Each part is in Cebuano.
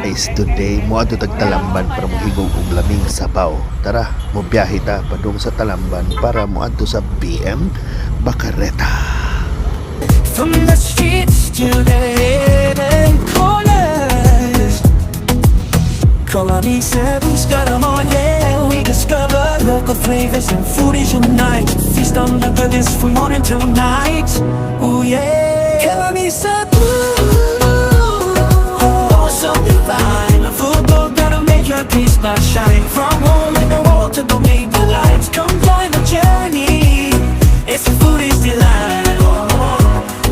Guys, today moadto tag Talamban para mohigog og laming sabaw. Tara, mobiyahe ta padung sa Talamban para moadto sa BM Bakareta. From the streets to the hidden corners. Colony 7's got 'em all, yeah. We discover local flavors and foodies unite. Feast on the goodness from morning till night. Ooh, yeah. Colony 7. Oh, so divine. A food boat that'll make your taste buds shine. From home in the world to the major lights. Come join the journey. It's a foodie's delight.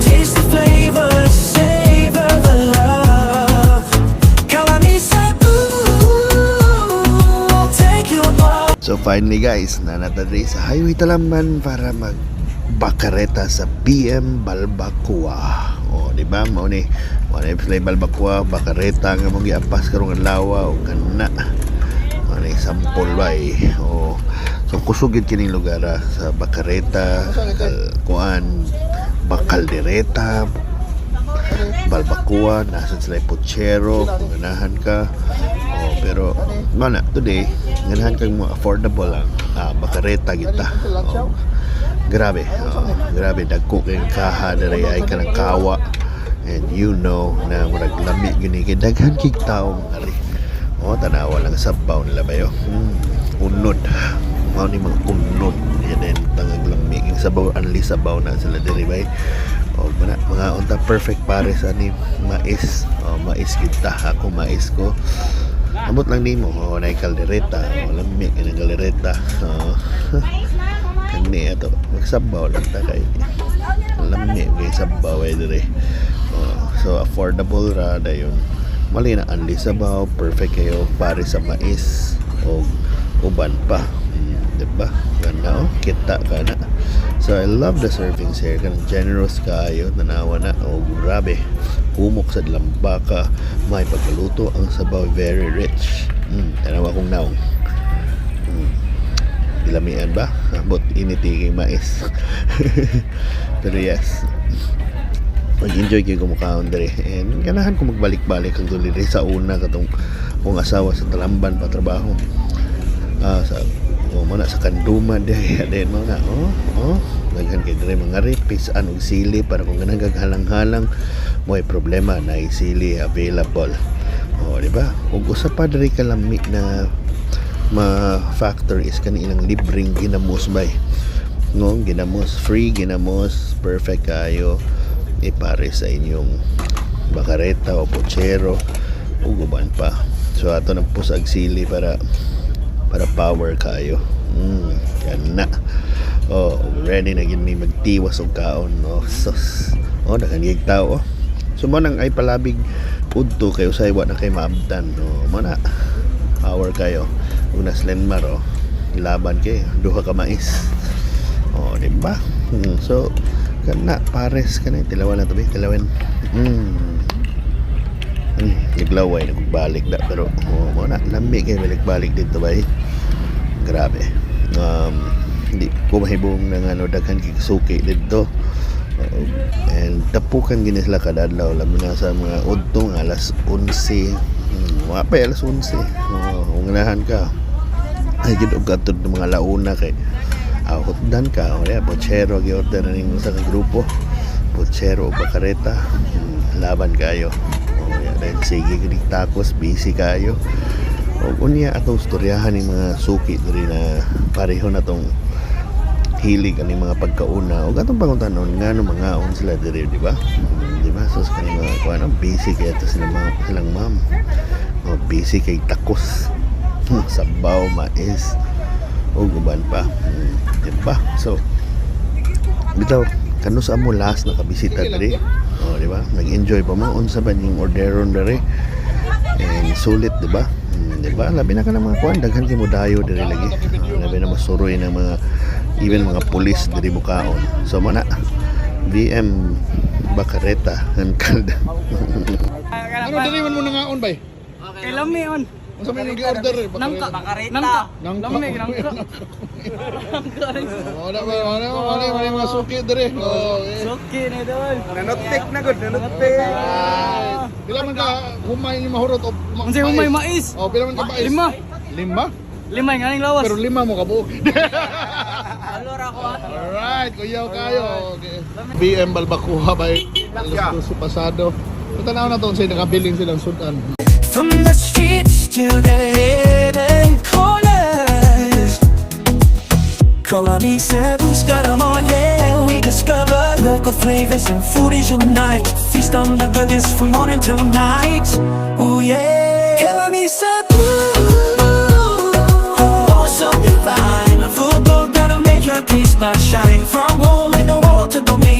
Taste the flavors, savor the love. Colony Cebu, take you above. So finally guys, naa na ta diri sa Highway Talamban para mag Bakareta sa BM Balbacoa. O, di ba? Mao ni sila Balbacoa, Bakareta nga mong giapas karong adlaw o kana. Mao ni sample ba eh. O, so kusog gid kining lugar ah, sa Bakareta, kuan, Bakaldereta, Balbacoa, nasa sila Pochero, kung ganahan ka. Oh, pero mana today, ganahan kang mo affordable lang. Ah, Bakareta kita. Oh, grabe. Oh, grabe dagko kay kaha diri ay kanang kawa. And you know na murag lami gini kay daghan kig tawo mga ri. Oh, tanawa lang sabaw nila bayo. Unod. Mao ni mga unod. Yan din tangag lami king sabaw, anli sabaw na sila diri bay. O mana mga unta, perfect pare sa ni mais. O, mais kita ako, mais ko. Amot lang nimo, oh, na kaldereta, oh, lami kay ng kaldereta. Oh. Kani ato magsabaw lang ta kay lami kay sabaw ay dire. Oh, so affordable ra dayon. Mali na anli sabaw, perfect kayo pare sa mais o uban pa. Diba? Ganda oh, kita ka na. So I love the servings here. Kanang generous kayo, tanawa na. Oh, grabe. Humok sa lambaka, may pagkaluto ang sabaw, very rich. Tanawa kong naong. Ilamian ba? Ambot init kay mais. Pero yes, mag-enjoy kayo kumukaon diri. And ganahan ko magbalik-balik ang duli diri sa una katong akong asawa sa Talamban pa trabaho. Ah, sa oh, mo na sa Kanduma diay then mo na, oh, daghan kay diri mga ripis an og sili para kung ganahan kag halang-halang mo ay problema na sili available. Oh, di ba? Ug usa pa diri kalami na ma factor is kani ilang libreng ginamos bay. No, ginamos, free ginamos, perfect kayo ipare sa inyong bakareta o pochero ug uban pa. So ato nang pusag sili para power kayo. Kana. Oh, ready na gid mi magtiwas og kaon. Oh, sus. Oh, daghan gyud tao. Oh. So mo nang ay palabig udto kay usay wa na kay maabdan. Oh, mo na. Power kayo. Ug na Slenmar oh. Laban kay duha ka mais. Oh, di ba? So kana pares kana tilawan na to be, tilawin. Naglaway nagbalik na pero oh, mo na lami kay balik-balik dito bay. Grabe. Hindi ko mahibong ng ano, daghan kay suki dito. And tapukan gini sila kada adlaw, labi na sa mga udto nga alas 11. Wa pa alas 11. Oh, kung ganahan ka ay gid og katod ng mga launa kay hutdan ka o yeah, pochero gi-order na nimo sa ka grupo. Pochero o bakareta. Laban kayo. Oh, yeah, dahil sige gid tacos, busy kayo. O unya atong storyahan ni mga suki diri na pareho na tong hilig ani mga pagkauna ug atong panguntanon ngano mangaon sila diri, di ba? Di ba? So sa kaning mga kuan, busy kay ato sila mga silang ma'am. Oh, busy kay tacos. Sabaw, mais ug uban pa. Di ba? So bitaw kano sa amo last nakabisita diri. Oh, di ba? Nag-enjoy pa mo, unsa ba ning orderon diri? And sulit, di ba? Di ba? Labi na ka ng mga kuan, daghan kay mo dayo diri lagi. Ah, labi na masuroy ng mga even mga pulis diri mukaon. So mo na VM Bakareta and Calda. Ano diri man mo nangaon bay? Kay lami on. Unsa may nag-order eh? Nangka. Bakarita. Nangka. Nangka. Lamig, nangka. Nangka rin. Wala ba, wala ba, wala ba mga suki dire. Oh, eh. Suki na idol. Nanottik na gud, nanottik. Alright. Pila man ka humay ni mahurot o Unsay humay mais? Oh, pila man ka mais? Lima. Lima? Lima nga ning lawas. Pero lima mo kabuok. Alor ako ah. Alright, kuyaw kayo. Okay. BM Balbacoa by alas 12 pasado. Patanaw na to unsay nakabiling silang sudan. From the streets to the hidden corners, Colony 7's got 'em all, yeah. We discover local flavors and foodies unite. Feast on the goodness from morning till night. Ooh, yeah. Colony 7, oh, so divine. A food blog that'll make your taste buds shine. From home in the world to domain.